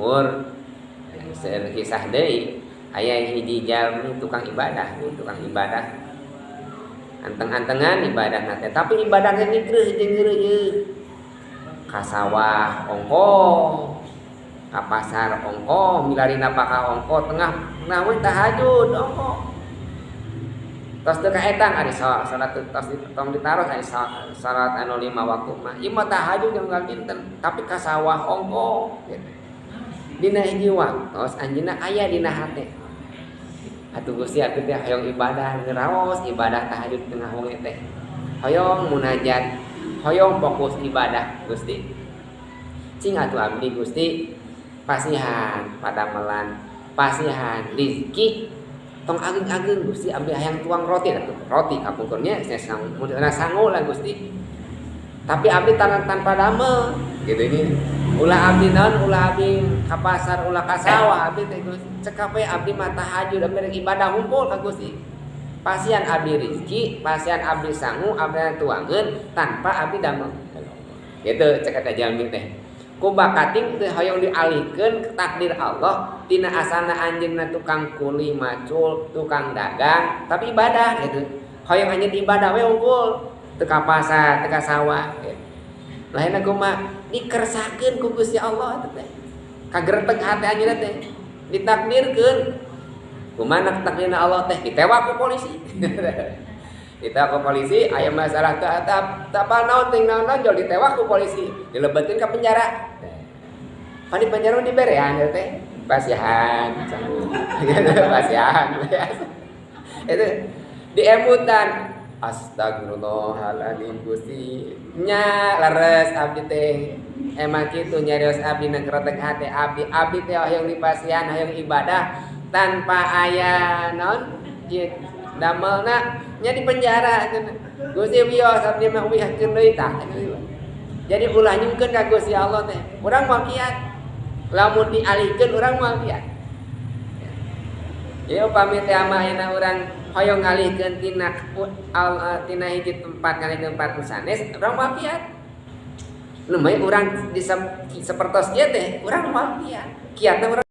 Kapungkur seueur kisah deui, aya hiji jalmi tukang ibadah, tukang ibadah. Anteng-antengan ibadah teh, tapi ibadahna nigreuh jeung ngeureuyeuh. Ka sawah ongkoh, ka pasar ongkoh, milari napakah ongkoh, tengah tengah we tahajud ongkoh. Tos teu kaetang ari salat tos tong ditaros ari salat anu 5 waktu mah. Ieu mah tahajud jeung unggal dinten, tapi ka sawah ongkoh gitu. Dina hiji waktos anjeunna aya dina hate. Atuh Gusti, abdi teh hoyong ibadah, ngeraos ibadah tahajud tengah wengi teh. Hoyong munajat, hoyong fokus ibadah Gusti. Cing atuh abdi Gusti pasihan padamelan, pasihan rizki tong ageung-ageung Gusti, abdi hayang tuang roti atuh. Roti kapungkurnya saya sangu lah Gusti. Tapi abdi tanpa damel gitu ini. Ulah abdi naon, ulah abdi ka pasar, ulah ka sawah abdi teh Gusti. Cekap we abdi mah tahajud, abdi rek ibadah humpul ka Gusti. Pasihan abdi rizki, pasihan abdi sangu, abdi tuangeun tanpa abdi damel. Gitu cek eta jalmi teh. Ku bakating teh hoyong dialihkeun takdir Allah tina asana anjeunna tukang kuli macul, tukang dagang, tapi ibadah gitu. Hoyong anjeun ibadah we unggul, teu ka pasar, teu ka sawah gitu. Lainna kumaha dikersakeun ku Gusti Allah eta teh. Kagereteg hate anjeunna teh ditakdirkeun. Kumaha takdirna Allah teh ditewak ku polisi. Ditewak ku polisi, aya masalah teu apal naon teuing naon-naon jol ditewak ku polisi, dilebetin ka penjara. Pan di penjara mah diberean eta teh. Pasihan, pasihan. Itu diemutan. Astagfirullahaladzim Gusti. Nya leres abdi teh. Emang kitu nyarios abdi na keretek hate abdi. Abdi teh hoyong dipasihan, hoyong ibadah tanpa aya naon ieu damelna nya di penjara cenah. Gusti wios abdi mah wihkeun deui tah. Jadi ulah nyungkeun ka Gusti Allah teh. Urang moal kiat. Lamun dialihkeun urang moal kiat. Ya upami teh mah ayeuna urang hoyong ngalihkeun tina tina hiji tempat ngalihkeun tempat nu sanes, urang moal kiat. Lumayan urang di sapertos kieu teh, urang moal kiat. Kiatna urang